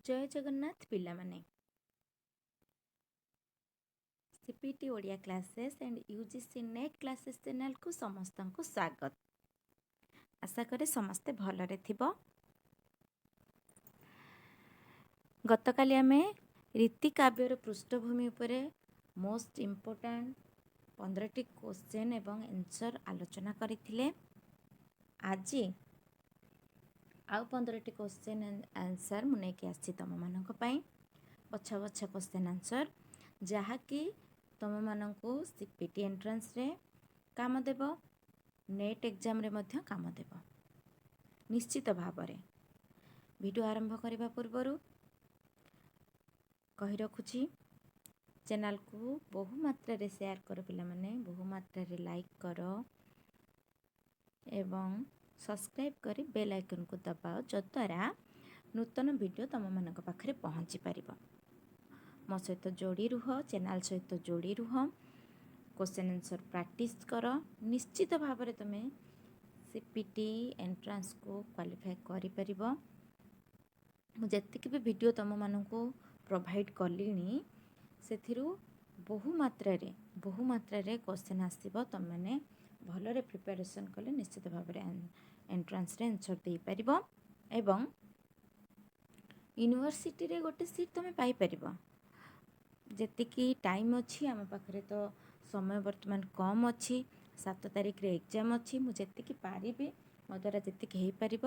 ଜୟ ଜଗନ୍ନାଥ ପିଲାମାନେ। CPT Odia classes and UGC NET classes ଚ୍ୟାନେଲକୁ ସମସ୍ତଙ୍କୁ ସ୍ୱାଗତ। ଆଶା କରେ ସମସ୍ତେ ଭଲରେ ଥିବ। ଗତକାଲି ଆମେ ରୀତି କାବ୍ୟର ପୃଷ୍ଠଭୂମି ଉପରେ ମୋଷ୍ଟ ଇମ୍ପୋର୍ଟାଣ୍ଟ 15ଟି କୋଶ୍ଚେନ୍ ଏବଂ ଆନ୍ସର୍ ଆଲୋଚନା କରିଥିଲେ। ଆଜି ଆଉ 15ଟି କୋଶ୍ଚେନ୍ ଆନ୍ସର୍ ମୁଁ ନେଇକି ଆସିଛି ତୁମମାନଙ୍କ ପାଇଁ, ବଛା ବଛା କୋଶ୍ଚେନ୍ ଆନ୍ସର୍, ଯାହାକି ତୁମମାନଙ୍କୁ ସିପିଟି ଏଣ୍ଟ୍ରାନ୍ସରେ କାମ ଦେବ, ନେଟ୍ ଏକ୍ଜାମ୍ରେ ମଧ୍ୟ କାମ ଦେବ ନିଶ୍ଚିତ ଭାବରେ। ଭିଡ଼ିଓ ଆରମ୍ଭ କରିବା ପୂର୍ବରୁ କହି ରଖୁଛି, ଚ୍ୟାନେଲକୁ ବହୁ ମାତ୍ରାରେ ସେୟାର କର ପିଲାମାନେ, ବହୁ ମାତ୍ରାରେ ଲାଇକ୍ କର ଏବଂ ସବସ୍କ୍ରାଇବ୍ କରି ବେଲ୍ ଆଇକନ୍କୁ ଦବାଅ, ଯଦ୍ୱାରା ନୂତନ ଭିଡ଼ିଓ ତୁମମାନଙ୍କ ପାଖରେ ପହଞ୍ଚି ପାରିବ। ମୋ ସହିତ ଯୋଡ଼ି ରୁହ, ଚ୍ୟାନେଲ୍ ସହିତ ଯୋଡ଼ି ରୁହ, କୋଶ୍ଚେନ୍ ଆନ୍ସର୍ ପ୍ରାକ୍ଟିସ୍ କର। ନିଶ୍ଚିତ ଭାବରେ ତୁମେ ସିପିଟି ଏଣ୍ଟ୍ରାନ୍ସକୁ କ୍ୱାଲିଫାଏ କରିପାରିବ। ମୁଁ ଯେତିକି ବି ଭିଡ଼ିଓ ତୁମମାନଙ୍କୁ ପ୍ରୋଭାଇଡ଼ କଲିଣି, ସେଥିରୁ ବହୁ ମାତ୍ରାରେ କୋଶ୍ଚେନ୍ ଆସିବ। ତୁମେମାନେ ଭଲରେ ପ୍ରିପାରେସନ୍ କଲେ ନିଶ୍ଚିତ ଭାବରେ ଏଣ୍ଟ୍ରାନ୍ସରେ ଆନ୍ସର୍ ଦେଇପାରିବ ଏବଂ ୟୁନିଭର୍ସିଟିରେ ଗୋଟେ ସିଟ୍ ତୁମେ ପାଇପାରିବ। ଯେତିକି ଟାଇମ୍ ଅଛି ଆମ ପାଖରେ, ତ ସମୟ ବର୍ତ୍ତମାନ କମ୍ ଅଛି। 7 ତାରିଖରେ ଏକ୍ଜାମ୍ ଅଛି। ମୁଁ ଯେତିକି ପାରିବି, ମୋ ଦ୍ୱାରା ଯେତିକି ହେଇପାରିବ,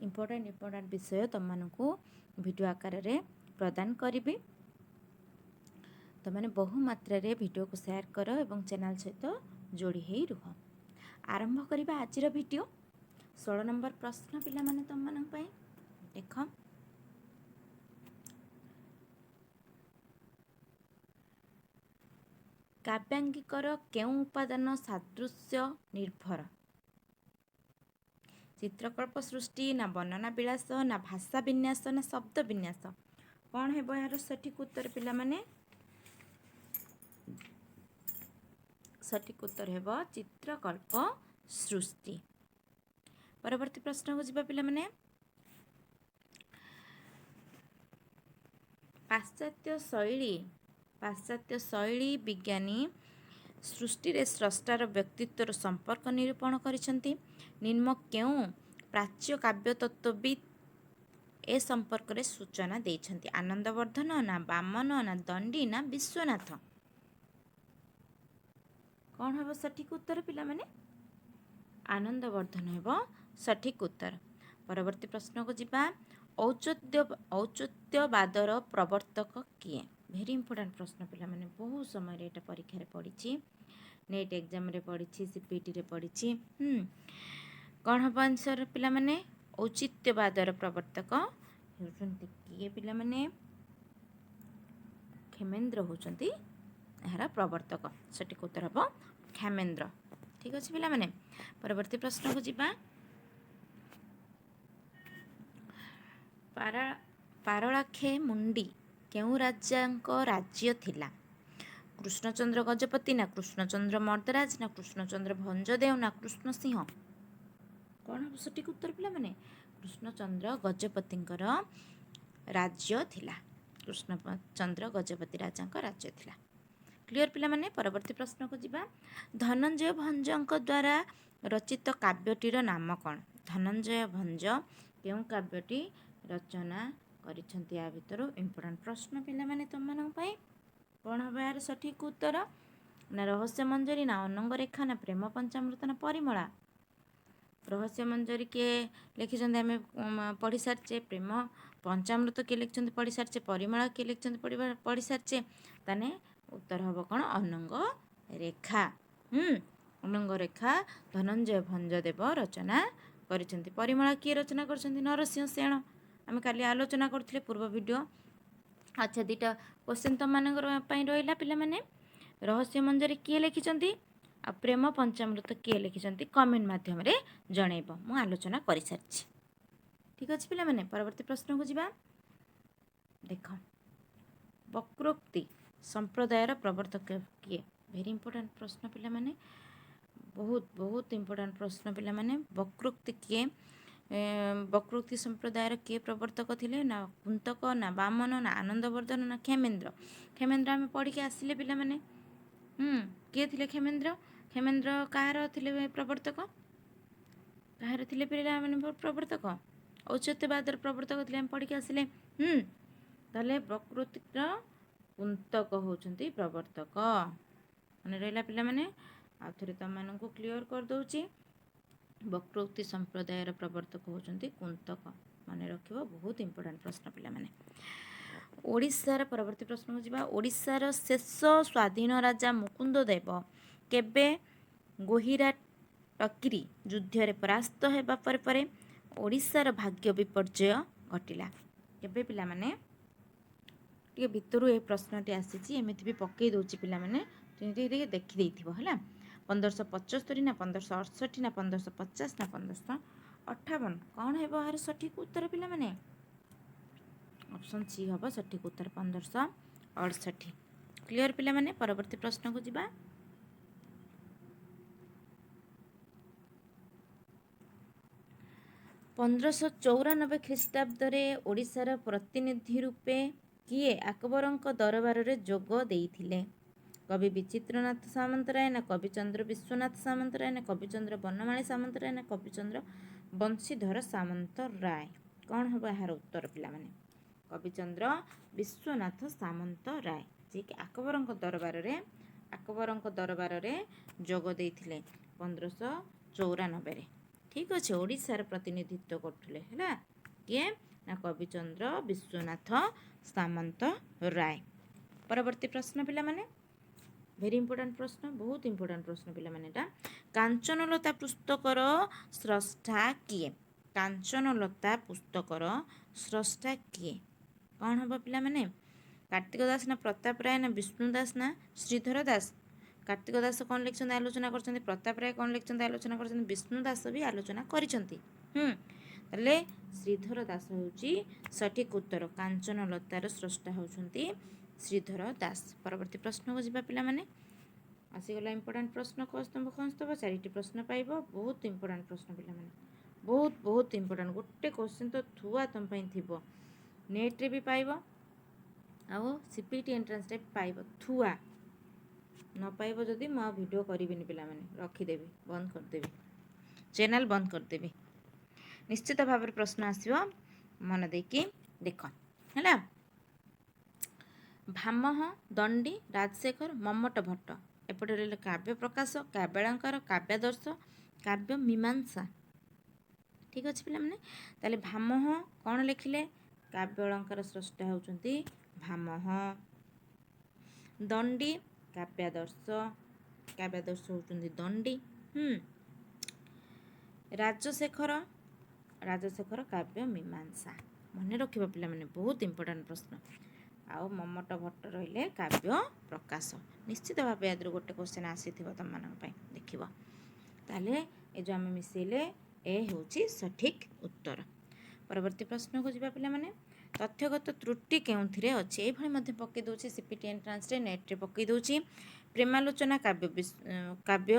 ଇମ୍ପୋର୍ଟାଣ୍ଟ ଇମ୍ପୋର୍ଟାଣ୍ଟ ବିଷୟ ତୁମମାନଙ୍କୁ ଭିଡ଼ିଓ ଆକାରରେ ପ୍ରଦାନ କରିବି। ତୁମେମାନେ ବହୁ ମାତ୍ରାରେ ଭିଡ଼ିଓକୁ ସେୟାର କର ଏବଂ ଚ୍ୟାନେଲ୍ ସହିତ ଯୋଡ଼ି ହେଇ ରୁହ। ଆରମ୍ଭ କରିବା ଆଜିର ଭିଡ଼ିଓ। 16 ନମ୍ବର ପ୍ରଶ୍ନ ପିଲାମାନେ ତୁମମାନଙ୍କ ପାଇଁ, ଦେଖ। କାବ୍ୟାଙ୍ଗିକର କେଉଁ ଉପାଦାନ ସାଦୃଶ୍ୟ ନିର୍ଭର? ଚିତ୍ରକଳ୍ପ ସୃଷ୍ଟି ନା ବର୍ଣ୍ଣନା ବିଳାସ ନା ଭାଷା ବିନ୍ୟାସ ନା ଶବ୍ଦ ବିନ୍ୟାସ? କ'ଣ ହେବ ଏହାର ସଠିକ୍ ଉତ୍ତର ପିଲାମାନେ? ସଠିକ୍ ଉତ୍ତର ହେବ ଚିତ୍ରକଳ୍ପ ସୃଷ୍ଟି। ପରବର୍ତ୍ତୀ ପ୍ରଶ୍ନକୁ ଯିବା ପିଲାମାନେ। ପାଶ୍ଚାତ୍ୟ ଶୈଳୀ ବିଜ୍ଞାନୀ ସୃଷ୍ଟିରେ ସ୍ରଷ୍ଟାର ବ୍ୟକ୍ତିତ୍ୱର ସମ୍ପର୍କ ନିରୂପଣ କରିଛନ୍ତି। ନିମ୍ନ କେଉଁ ପ୍ରାଚ୍ୟ କାବ୍ୟତତ୍ତ୍ୱବିତ୍ ଏ ସମ୍ପର୍କରେ ସୂଚନା ଦେଇଛନ୍ତି? ଆନନ୍ଦବର୍ଦ୍ଧନ ନା ବାମନ ନା ଦଣ୍ଡୀ ନା ବିଶ୍ୱନାଥ? କ'ଣ ହେବ ସଠିକ୍ ଉତ୍ତର ପିଲାମାନେ? ଆନନ୍ଦବର୍ଦ୍ଧନ ହେବ ସଠିକ୍ ଉତ୍ତର। ପରବର୍ତ୍ତୀ ପ୍ରଶ୍ନକୁ ଯିବା। ଔଚିତ୍ୟବାଦର ପ୍ରବର୍ତ୍ତକ କିଏ? ଭେରି ଇମ୍ପୋର୍ଟାଣ୍ଟ ପ୍ରଶ୍ନ ପିଲାମାନେ। ବହୁ ସମୟରେ ଏଇଟା ପରୀକ୍ଷାରେ ପଡ଼ିଛି, ନେଟ୍ ଏକ୍ଜାମ୍ରେ ପଡ଼ିଛି, ସିପିଟିରେ ପଡ଼ିଛି। କ'ଣ ହେବ ଆନ୍ସର୍ ପିଲାମାନେ? ଔଚିତ୍ୟବାଦର ପ୍ରବର୍ତ୍ତକ ହେଉଛନ୍ତି କିଏ ପିଲାମାନେ? କ୍ଷେମେନ୍ଦ୍ର ହେଉଛନ୍ତି ଏହାର ପ୍ରବର୍ତ୍ତକ। ସଠିକ୍ ଉତ୍ତର ହେବ କ୍ଷେମେନ୍ଦ୍ର। ଠିକ୍ ଅଛି ପିଲାମାନେ, ପରବର୍ତ୍ତୀ ପ୍ରଶ୍ନକୁ ଯିବା। ପାରଳାଖେମୁଣ୍ଡି କେଉଁ ରାଜାଙ୍କ ରାଜ୍ୟ ଥିଲା? କୃଷ୍ଣଚନ୍ଦ୍ର ଗଜପତି ନା କୃଷ୍ଣଚନ୍ଦ୍ର ମର୍ଦ୍ଦରାଜ ନା କୃଷ୍ଣଚନ୍ଦ୍ର ଭଞ୍ଜଦେଓ ନା କୃଷ୍ଣ ସିଂହ? କ'ଣ ହେବ ସଠିକ୍ ଉତ୍ତର ପିଲାମାନେ? କୃଷ୍ଣଚନ୍ଦ୍ର ଗଜପତିଙ୍କର ରାଜ୍ୟ ଥିଲା। କୃଷ୍ଣଚନ୍ଦ୍ର ଗଜପତି ରାଜାଙ୍କ ରାଜ୍ୟ ଥିଲା। କ୍ଲିଅର ପିଲାମାନେ? ପରବର୍ତ୍ତୀ ପ୍ରଶ୍ନକୁ ଯିବା। ଧନଞ୍ଜୟ ଭଞ୍ଜଙ୍କ ଦ୍ୱାରା ରଚିତ କାବ୍ୟଟିର ନାମ କ'ଣ? ଧନଞ୍ଜୟ ଭଞ୍ଜ କେଉଁ କାବ୍ୟଟି ରଚନା କରିଛନ୍ତି ୟା ଭିତରୁ? ଇମ୍ପୋର୍ଟାଣ୍ଟ ପ୍ରଶ୍ନ ପିଲାମାନେ ତୁମମାନଙ୍କ ପାଇଁ। କ'ଣ ହେବ ଏହାର ସଠିକ୍ ଉତ୍ତର? ନା ରହସ୍ୟ ମଞ୍ଜରୀ ନା ଅନଙ୍ଗରେଖା ନା ପ୍ରେମ ପଞ୍ଚାମୃତ ନା ପରିମଳା? ରହସ୍ୟ ମଞ୍ଜରୀ କିଏ ଲେଖିଛନ୍ତି ଆମେ ପଢ଼ି ସାରିଛେ। ପ୍ରେମ ପଞ୍ଚାମୃତ କିଏ ଲେଖିଛନ୍ତି ପଢ଼ି ସାରିଛେ। ପରିମଳା କିଏ ଲେଖିଛନ୍ତି ପଢ଼ି ସାରିଛେ। ତାହେଲେ ଉତ୍ତର ହେବ କ'ଣ? ଅନଙ୍ଗ ରେଖା। ଅନଙ୍ଗ ରେଖା ଧନଞ୍ଜୟ ଭଞ୍ଜଦେବ ରଚନା କରିଛନ୍ତି। ପରିମଳା କିଏ ରଚନା କରିଛନ୍ତି? ନରସିଂହ ସେଣ। ଆମେ କାଲି ଆଲୋଚନା କରୁଥିଲେ ପୂର୍ବ ଭିଡ଼ିଓ। ଆଚ୍ଛା, ଦୁଇଟା କ୍ୱେଶ୍ଚନ୍ ତୁମମାନଙ୍କର ପାଇଁ ରହିଲା ପିଲାମାନେ। ରହସ୍ୟ ମଞ୍ଜରୀ କିଏ ଲେଖିଛନ୍ତି ଆଉ ପ୍ରେମ ପଞ୍ଚାମୃତ କିଏ ଲେଖିଛନ୍ତି, କମେଣ୍ଟ ମାଧ୍ୟମରେ ଜଣେଇବ। ମୁଁ ଆଲୋଚନା କରିସାରିଛି। ଠିକ୍ ଅଛି ପିଲାମାନେ, ପରବର୍ତ୍ତୀ ପ୍ରଶ୍ନକୁ ଯିବା। ଦେଖ, ବକ୍ରୋକ୍ତି ସମ୍ପ୍ରଦାୟର ପ୍ରବର୍ତ୍ତକ କିଏ? ଭେରି ଇମ୍ପୋର୍ଟାଣ୍ଟ ପ୍ରଶ୍ନ ପିଲାମାନେ, ବହୁତ ବହୁତ ଇମ୍ପୋର୍ଟାଣ୍ଟ ପ୍ରଶ୍ନ ପିଲାମାନେ। ବକ୍ରୋକ୍ତି କିଏ ବକ୍ରୋକ୍ତି ସମ୍ପ୍ରଦାୟର କିଏ ପ୍ରବର୍ତ୍ତକ ଥିଲେ? ନା କୁନ୍ତକ, ନା ବାମନ, ନା ଆନନ୍ଦବର୍ଦ୍ଧନ, ନା କ୍ଷେମେନ୍ଦ୍ର? କ୍ଷେମେନ୍ଦ୍ର ଆମେ ପଢ଼ିକି ଆସିଲେ ପିଲାମାନେ। କିଏ ଥିଲେ କ୍ଷେମେନ୍ଦ୍ର? କ୍ଷେମେନ୍ଦ୍ର କାହାର ଥିଲେ ପ୍ରବର୍ତ୍ତକ? କାହାର ଥିଲେ ପିଲାମାନେ ପ୍ରବର୍ତ୍ତକ? ଔଚିତ୍ୟବାଦର ପ୍ରବର୍ତ୍ତକ ଥିଲେ, ଆମେ ପଢ଼ିକି ଆସିଲେ। ତାହେଲେ ବକ୍ରୋକ୍ତିର କୁନ୍ତକ ହେଉଛନ୍ତି ପ୍ରବର୍ତ୍ତକ। ମନେ ରହିଲା ପିଲାମାନେ? ଆଉ ଥରେ ତୁମମାନଙ୍କୁ କ୍ଲିଅର କରିଦେଉଛି, ବକ୍ରୋକ୍ତି ସମ୍ପ୍ରଦାୟର ପ୍ରବର୍ତ୍ତକ ହେଉଛନ୍ତି କୁନ୍ତକ। ମନେ ରଖିବ, ବହୁତ ଇମ୍ପୋର୍ଟାଣ୍ଟ ପ୍ରଶ୍ନ ପିଲାମାନେ। ଓଡ଼ିଶାର ପରବର୍ତ୍ତୀ ପ୍ରଶ୍ନକୁ ଯିବା। ଓଡ଼ିଶାର ଶେଷ ସ୍ୱାଧୀନ ରାଜା ମୁକୁନ୍ଦ ଦେବ କେବେ ଗୋହିରା ଟକିରି ଯୁଦ୍ଧରେ ପରାସ୍ତ ହେବା ପରେ ପରେ ଓଡ଼ିଶାର ଭାଗ୍ୟ ବିପର୍ଯ୍ୟୟ ଘଟିଲା? କେବେ ପିଲାମାନେ? ଟିକେ ଭିତରୁ ଏ ପ୍ରଶ୍ନଟି ଆସିଛି, ଏମିତି ବି ପକେଇ ଦେଉଛି ପିଲାମାନେ, ଟିକେ ଟିକେ ଦେଖିଦେଇଥିବ ହେଲା। 1575 ନା 1568 ନା 1550 ନା 1558? କ'ଣ ହେବ ଏହାର ସଠିକ୍ ଉତ୍ତର ପିଲାମାନେ? ଅପସନ୍ ସି ହେବ ସଠିକ୍ ଉତ୍ତର, 1568। କ୍ଲିଅର ପିଲାମାନେ? ପରବର୍ତ୍ତୀ ପ୍ରଶ୍ନକୁ ଯିବା। 1594 ଖ୍ରୀଷ୍ଟାବ୍ଦରେ ଓଡ଼ିଶାର ପ୍ରତିନିଧି ରୂପେ କିଏ ଆକବରଙ୍କ ଦରବାରରେ ଯୋଗ ଦେଇଥିଲେ? କବି ବିଚିତ୍ରନାଥ ସାମନ୍ତରାୟ, ନା କବିଚନ୍ଦ୍ର ବିଶ୍ୱନାଥ ସାମନ୍ତରାୟ, ନା କବିଚନ୍ଦ୍ର ବନମାଳୀ ସାମନ୍ତରାୟ, ନା କବିଚନ୍ଦ୍ର ବଂଶୀଧର ସାମନ୍ତରାୟ? କ'ଣ ହେବ ଏହାର ଉତ୍ତର ପିଲାମାନେ? କବିଚନ୍ଦ୍ର ବିଶ୍ୱନାଥ ସାମନ୍ତରାୟ, ଯିଏକି ଆକବରଙ୍କ ଦରବାରରେ ଯୋଗ ଦେଇଥିଲେ 1594ରେ। ଠିକ୍ ଅଛି, ଓଡ଼ିଶାର ପ୍ରତିନିଧିତ୍ୱ କରୁଥିଲେ ହେଲା କିଏ? ନା କବିଚନ୍ଦ୍ର ବିଶ୍ୱନାଥ ସାମନ୍ତରାୟ। ପରବର୍ତ୍ତୀ ପ୍ରଶ୍ନ ପିଲାମାନେ, ଭେରି ଇମ୍ପୋର୍ଟାଣ୍ଟ ପ୍ରଶ୍ନ, ବହୁତ ଇମ୍ପୋର୍ଟାଣ୍ଟ ପ୍ରଶ୍ନ ପିଲାମାନେ ଏଟା। କାଞ୍ଚନଲତା ପୁସ୍ତକର ସ୍ରଷ୍ଟା କିଏ? କାଞ୍ଚନଲତା ପୁସ୍ତକର ସ୍ରଷ୍ଟା କିଏ? କ'ଣ ହେବ ପିଲାମାନେ? କାର୍ତ୍ତିକ ଦାସ, ନା ପ୍ରତାପ ରାୟ, ନା ବିଷ୍ଣୁ ଦାସ, ନା ଶ୍ରୀଧର ଦାସ? କାର୍ତ୍ତିକ ଦାସ କ'ଣ ଲେଖିଛନ୍ତି ଆଲୋଚନା କରିଛନ୍ତି, ପ୍ରତାପ ରାୟ କ'ଣ ଲେଖିଛନ୍ତି ଆଲୋଚନା କରିଛନ୍ତି, ବିଷ୍ଣୁ ଦାସ ବି ଆଲୋଚନା କରିଛନ୍ତି। ତାହେଲେ ଶ୍ରୀଧର ଦାସ ହେଉଛି ସଠିକ୍ ଉତ୍ତର। କାଞ୍ଚନଲତାର ସ୍ରଷ୍ଟା ହେଉଛନ୍ତି ଶ୍ରୀଧର ଦାସ। ପରବର୍ତ୍ତୀ ପ୍ରଶ୍ନକୁ ଯିବା ପିଲାମାନେ। ଆସିଗଲା ଇମ୍ପୋର୍ଟାଣ୍ଟ ପ୍ରଶ୍ନ, କ ସ୍ତମ୍ଭ, ଖ ସ୍ତମ୍ଭ, ଚାରିଟି ପ୍ରଶ୍ନ ପାଇବ। ବହୁତ ଇମ୍ପୋର୍ଟାଣ୍ଟ ପ୍ରଶ୍ନ ପିଲାମାନେ, ବହୁତ ବହୁତ ଇମ୍ପୋର୍ଟାଣ୍ଟ। ଗୋଟେ କ୍ୱେଶ୍ଚିନ୍ ତ ଥୁଆ ତୁମ ପାଇଁ ଥିବ, ନେଟ୍ରେ ବି ପାଇବ ଆଉ ସିପିଟି ଏଣ୍ଟ୍ରାନ୍ସରେ ବି ପାଇବ। ଥୁଆ ନ ପାଇବ ଯଦି ମୁଁ ଆଉ ଭିଡ଼ିଓ କରିବିନି ପିଲାମାନେ, ରଖିଦେବି, ବନ୍ଦ କରିଦେବି, ଚ୍ୟାନେଲ୍ ବନ୍ଦ କରିଦେବି। ନିଶ୍ଚିତ ଭାବରେ ପ୍ରଶ୍ନ ଆସିବ, ମନ ଦେଇକି ଦେଖ ହେଲା। ଭାମହ, ଦଣ୍ଡୀ, ରାଜଶେଖର, ମମ୍ମଟ ଭଟ୍ଟ। ଏପଟେ ରହିଲେ କାବ୍ୟ ପ୍ରକାଶ, କାବ୍ୟାଳଙ୍କାର, କାବ୍ୟାଦର୍ଶ, କାବ୍ୟ ମୀମାଂସା। ଠିକ୍ ଅଛି ପିଲାମାନେ, ତାହେଲେ ଭାମହ କ'ଣ ଲେଖିଲେ? କାବ୍ୟ ଅଳଙ୍କାର ସ୍ରଷ୍ଟା ହେଉଛନ୍ତି ଭାମହ। ଦଣ୍ଡୀ କାବ୍ୟାଦର୍ଶ, କାବ୍ୟାଦର୍ଶ ହେଉଛନ୍ତି ଦଣ୍ଡୀ। ରାଜଶେଖର, ରାଜଶେଖର କାବ୍ୟ ମୀମାଂସା। ମନେ ରଖିବ ପିଲାମାନେ, ବହୁତ ଇମ୍ପୋର୍ଟାଣ୍ଟ ପ୍ରଶ୍ନ। ଆଉ ମମ୍ମଟ ଭଟ୍ଟ ରହିଲେ କାବ୍ୟ ପ୍ରକାଶ। ନିଶ୍ଚିତ ଭାବେ ୟାଦେହରୁ ଗୋଟେ କ୍ୱେଶ୍ଚନ୍ ଆସିଥିବ ତୁମମାନଙ୍କ ପାଇଁ, ଦେଖିବ। ତାହେଲେ ଏ ଯେଉଁ ଆମେ ମିଶେଇଲେ, ଏ ହେଉଛି ସଠିକ୍ ଉତ୍ତର। ପରବର୍ତ୍ତୀ ପ୍ରଶ୍ନକୁ ଯିବା ପିଲାମାନେ। ତଥ୍ୟଗତ ତ୍ରୁଟି କେଉଁଥିରେ ଅଛି? ଏଇଭଳି ମଧ୍ୟ ପକାଇ ଦେଉଛି ସିପିଟି ଏଣ୍ଟ୍ରାନ୍ସରେ, ନେଟ୍ରେ ପକାଇ ଦେଉଛି। ପ୍ରେମାଲୋଚନା କାବ୍ୟ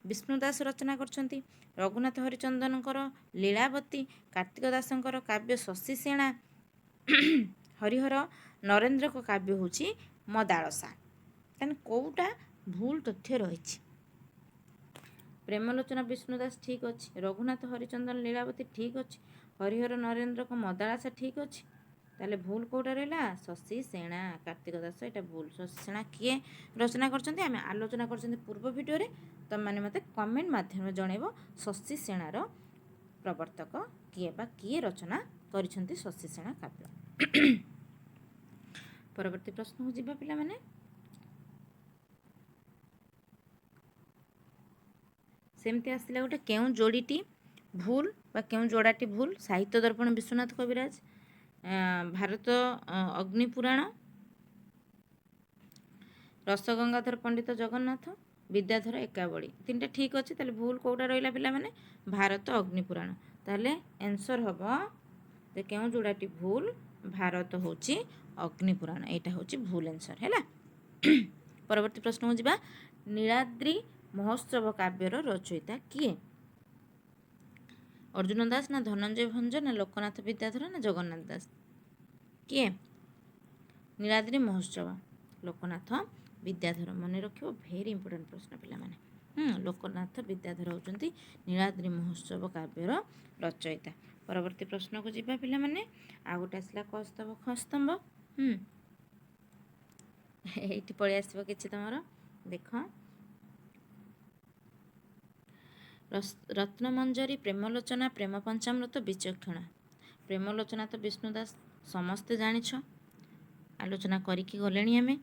ବିଷ୍ଣୁ ଦାସ ରଚନା କରିଛନ୍ତି। ରଘୁନାଥ ହରିଚନ୍ଦନଙ୍କର ଲୀଳାବତୀ, କାର୍ତ୍ତିକ ଦାସଙ୍କର କାବ୍ୟ ଶଶିସେଣା, ହରିହର ନରେନ୍ଦ୍ରଙ୍କ କାବ୍ୟ ହେଉଛି ମଦାଳସା। ତାହେଲେ କେଉଁଟା ଭୁଲ ତଥ୍ୟ ରହିଛି? ପ୍ରେମଲୋଚନା ବିଷ୍ଣୁ ଦାସ ଠିକ୍ ଅଛି, ରଘୁନାଥ ହରିଚନ୍ଦନ ଲୀଳାବତୀ ଠିକ୍ ଅଛି, ହରିହର ନରେନ୍ଦ୍ରଙ୍କ ମଦାଳସା ଠିକ୍ ଅଛି। ତାହେଲେ ଭୁଲ କେଉଁଟା ରହିଲା? ଶଶି ସେଣା, କାର୍ତ୍ତିକ ଦାସ, ଏଇଟା ଭୁଲ। ଶଶି ସେଣା କିଏ ରଚନା କରିଛନ୍ତି ଆମେ ଆଲୋଚନା କରିଛନ୍ତି ପୂର୍ବ ଭିଡ଼ିଓରେ। ତୁମେମାନେ ମୋତେ କମେଣ୍ଟ ମାଧ୍ୟମରେ ଜଣାଇବ ଶଶି ସେଣାର ପ୍ରବର୍ତ୍ତକ କିଏ ବା କିଏ ରଚନା କରିଛନ୍ତି ଶଶି ସେଣା କାବ୍ୟ। ପରବର୍ତ୍ତୀ ପ୍ରଶ୍ନକୁ ଯିବା ପିଲାମାନେ। ସେମିତି ଆସିଲା ଗୋଟେ, କେଉଁ ଯୋଡ଼ିଟି ଭୁଲ ବା କେଉଁ ଯୋଡ଼ାଟି ଭୁଲ? ସାହିତ୍ୟ ଦର୍ପଣ ବିଶ୍ୱନାଥ କବିରାଜ, ଭାରତ ଅଗ୍ନିପୁରାଣ, ରସଗଙ୍ଗାଧର ପଣ୍ଡିତ ଜଗନ୍ନାଥ, ବିଦ୍ୟାଧର ଏକାବଳୀ। ତିନିଟା ଠିକ୍ ଅଛି, ତାହେଲେ ଭୁଲ କେଉଁଟା ରହିଲା ପିଲାମାନେ? ଭାରତ ଅଗ୍ନିପୁରାଣ। ତାହେଲେ ଆନ୍ସର୍ ହେବ ଯେ କେଉଁ ଯୋଡ଼ାଟି ଭୁଲ? ଭାରତ ହେଉଛି ଅଗ୍ନିପୁରାଣ, ଏଇଟା ହେଉଛି ଭୁଲ ଆନ୍ସର୍ ହେଲା। ପରବର୍ତ୍ତୀ ପ୍ରଶ୍ନକୁ ଯିବା। ନୀଳାଦ୍ରି ମହୋତ୍ସବ କାବ୍ୟର ରଚୟିତା କିଏ? ଅର୍ଜୁନ ଦାସ ନା ଧନଞ୍ଜୟ ଭଞ୍ଜ ନା ଲୋକନାଥ ବିଦ୍ୟାଧର ନା ଜଗନ୍ନାଥ ଦାସ? କିଏ? ନୀଳାଦ୍ରି ମହୋତ୍ସବ ଲୋକନାଥ ବିଦ୍ୟାଧର। ମନେ ରଖିବ, ଭେରି ଇମ୍ପୋର୍ଟାଣ୍ଟ ପ୍ରଶ୍ନ ପିଲାମାନେ। ଲୋକନାଥ ବିଦ୍ୟାଧର ହେଉଛନ୍ତି ନୀଳାଦ୍ରି ମହୋତ୍ସବ କାବ୍ୟର ରଚୟିତା। ପରବର୍ତ୍ତୀ ପ୍ରଶ୍ନକୁ ଯିବା ପିଲାମାନେ। ଆଉ ଗୋଟେ ଆସିଲା କ ସ୍ତମ୍ଭ, ଖ ସ୍ତମ୍ଭ। ଏଇଠି ପଳେଇ ଆସିବ କିଛି ତମର। ଦେଖ, ରତ୍ନମଞ୍ଜରୀ, ପ୍ରେମଲୋଚନା, ପ୍ରେମ ପଞ୍ଚାମୃତ, ବିଚକ୍ଷଣା। ପ୍ରେମଲୋଚନା ତ ବିଷ୍ଣୁ ଦାସ, ସମସ୍ତେ ଜାଣିଛ, ଆଲୋଚନା କରିକି ଗଲେଣି ଆମେ।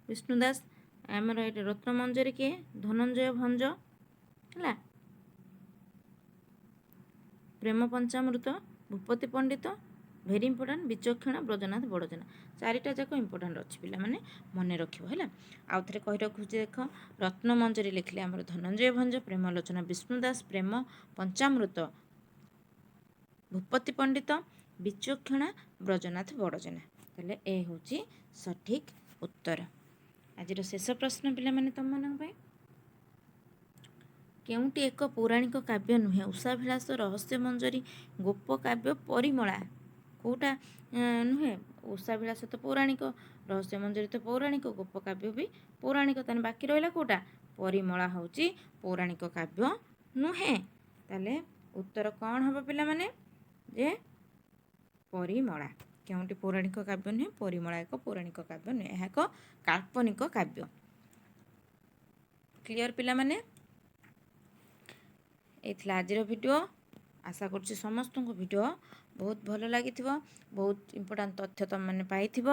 ବିଷ୍ଣୁ ଦାସ ଆମର ଏଇଠି। ରତ୍ନମଞ୍ଜରୀ କିଏ? ଧନଞ୍ଜୟ ଭଞ୍ଜ ହେଲା। ପ୍ରେମ ପଞ୍ଚାମୃତ ଭୂପତି ପଣ୍ଡିତ, ଭେରି ଇମ୍ପୋର୍ଟାଣ୍ଟ। ବିଚକ୍ଷଣା ବ୍ରଜନାଥ ବଡ଼ଜେନା। ଚାରିଟା ଯାକ ଇମ୍ପୋର୍ଟାଣ୍ଟ ଅଛି ପିଲାମାନେ, ମନେ ରଖିବ ହେଲା। ଆଉ ଥରେ କହି ରଖୁଛି ଦେଖ, ରତ୍ନମଞ୍ଜରୀ ଲେଖିଲେ ଆମର ଧନଞ୍ଜୟ ଭଞ୍ଜ, ପ୍ରେମଲୋଚନା ବିଷ୍ଣୁ ଦାସ, ପ୍ରେମ ପଞ୍ଚାମୃତ ଭୂପତି ପଣ୍ଡିତ, ବିଚକ୍ଷଣା ବ୍ରଜନାଥ ବଡ଼ଜେନା। ତାହେଲେ ଏ ହେଉଛି ସଠିକ୍ ଉତ୍ତର। ଆଜିର ଶେଷ ପ୍ରଶ୍ନ ପିଲାମାନେ ତୁମମାନଙ୍କ ପାଇଁ, କେଉଁଟି ଏକ ପୌରାଣିକ କାବ୍ୟ ନୁହେଁ? ଉଷାଭିଳାଷ, ରହସ୍ୟମଞ୍ଜରୀ, ଗୋପ କାବ୍ୟ, ପରିମଳା। କେଉଁଟା ନୁହେଁ? ଉଷାଭିଳାଷ ତ ପୌରାଣିକ, ରହସ୍ୟମଞ୍ଜରୀ ତ ପୌରାଣିକ, ଗୋପ କାବ୍ୟ ବି ପୌରାଣିକ। ତାହେଲେ ବାକି ରହିଲା କେଉଁଟା? ପରିମଳା ହେଉଛି ପୌରାଣିକ କାବ୍ୟ ନୁହେଁ। ତାହେଲେ ଉତ୍ତର କ'ଣ ହେବ ପିଲାମାନେ? ଯେ ପରିମଳା। କେଉଁଟି ପୌରାଣିକ କାବ୍ୟ ନୁହେଁ? ପରିମଳା ଏକ ପୌରାଣିକ କାବ୍ୟ ନୁହେଁ, ଏହା ଏକ କାଳ୍ପନିକ କାବ୍ୟ। କ୍ଲିଅର ପିଲାମାନେ? ଏଇ ଥିଲା ଆଜିର ଭିଡ଼ିଓ। ଆଶା କରୁଛି ସମସ୍ତଙ୍କୁ ଭିଡ଼ିଓ ବହୁତ ଭଲ ଲାଗିଥିବ, ବହୁତ ଇମ୍ପୋର୍ଟାଣ୍ଟ ତଥ୍ୟ ତୁମେମାନେ ପାଇଥିବ।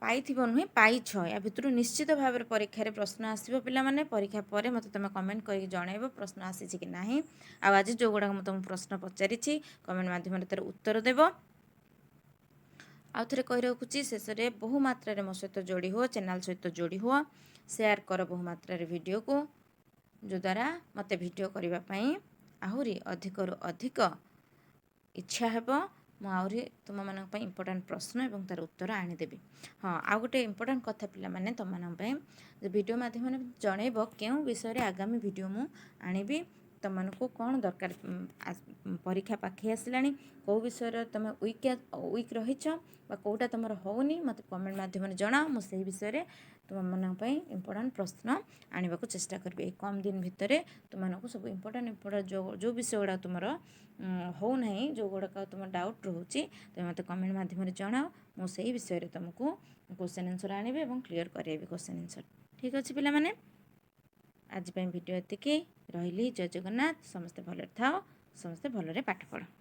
ପାଇଥିବ ନୁହେଁ, ପାଇଛ। ୟା ଭିତରୁ ନିଶ୍ଚିତ ଭାବରେ ପରୀକ୍ଷାରେ ପ୍ରଶ୍ନ ଆସିବ ପିଲାମାନେ। ପରୀକ୍ଷା ପରେ ମୋତେ ତୁମେ କମେଣ୍ଟ କରିକି ଜଣାଇବ ପ୍ରଶ୍ନ ଆସିଛି କି ନାହିଁ। ଆଉ ଆଜି ଯେଉଁଗୁଡ଼ାକ ମୁଁ ତୁମକୁ ପ୍ରଶ୍ନ ପଚାରିଛି, କମେଣ୍ଟ ମାଧ୍ୟମରେ ତା'ର ଉତ୍ତର ଦେବ। ଆଉ ଥରେ କହି ରଖୁଛି ଶେଷରେ, ବହୁ ମାତ୍ରାରେ ମୋ ସହିତ ଯୋଡ଼ି ହୁଅ, ଚ୍ୟାନେଲ୍ ସହିତ ଯୋଡ଼ି ହୁଅ, ସେୟାର କର ବହୁ ମାତ୍ରାରେ ଭିଡ଼ିଓକୁ, ଯଦ୍ୱାରା ମୋତେ ଭିଡ଼ିଓ କରିବା ପାଇଁ ଆହୁରି ଅଧିକରୁ ଅଧିକ ଇଚ୍ଛା ହେବ। ମୁଁ ଆହୁରି ତୁମମାନଙ୍କ ପାଇଁ ଇମ୍ପୋର୍ଟାଣ୍ଟ ପ୍ରଶ୍ନ ଏବଂ ତା'ର ଉତ୍ତର ଆଣିଦେବି। ହଁ, ଆଉ ଗୋଟେ ଇମ୍ପୋର୍ଟାଣ୍ଟ କଥା ପିଲାମାନେ ତୁମମାନଙ୍କ ପାଇଁ ଯେ ଭିଡ଼ିଓ ମାଧ୍ୟମରେ ଜଣେଇବ କେଉଁ ବିଷୟରେ ଆଗାମୀ ଭିଡ଼ିଓ ମୁଁ ଆଣିବି, ତୁମମାନଙ୍କୁ କ'ଣ ଦରକାର। ପରୀକ୍ଷା ପାଖେଇ ଆସିଲାଣି, କେଉଁ ବିଷୟରେ ତୁମେ ୱିକ୍ ରହିଛ ବା କେଉଁଟା ତୁମର ହେଉନି, ମୋତେ କମେଣ୍ଟ ମାଧ୍ୟମରେ ଜଣାଅ। ମୁଁ ସେଇ ବିଷୟରେ ତୁମମାନଙ୍କ ପାଇଁ ଇମ୍ପୋର୍ଟାଣ୍ଟ ପ୍ରଶ୍ନ ଆଣିବାକୁ ଚେଷ୍ଟା କରିବି। ଏଇ କମ୍ ଦିନ ଭିତରେ ତୁମମାନଙ୍କୁ ସବୁ ଇମ୍ପୋର୍ଟାଣ୍ଟ ଯେଉଁ ବିଷୟ ଗୁଡ଼ାକ ତୁମର ହେଉନାହିଁ, ଯେଉଁଗୁଡ଼ାକ ତୁମ ଡାଉଟ୍ ରହୁଛି, ତୁମେ ମୋତେ କମେଣ୍ଟ ମାଧ୍ୟମରେ ଜଣାଅ। ମୁଁ ସେଇ ବିଷୟରେ ତୁମକୁ କ୍ୱେଶ୍ଚନ୍ ଆନ୍ସର୍ ଆଣିବି ଏବଂ କ୍ଲିଅର୍ କରାଇବି କ୍ୱେଶ୍ଚନ୍ ଆନ୍ସର୍। ଠିକ୍ ଅଛି ପିଲାମାନେ, ଆଜି ପାଇଁ ଭିଡ଼ିଓ ଏତିକି ରହିଲି। ଜୟ ଜଗନ୍ନାଥ। ସମସ୍ତେ ଭଲରେ ଥାଅ, ସମସ୍ତେ ଭଲରେ ପାଠ ପଢ଼।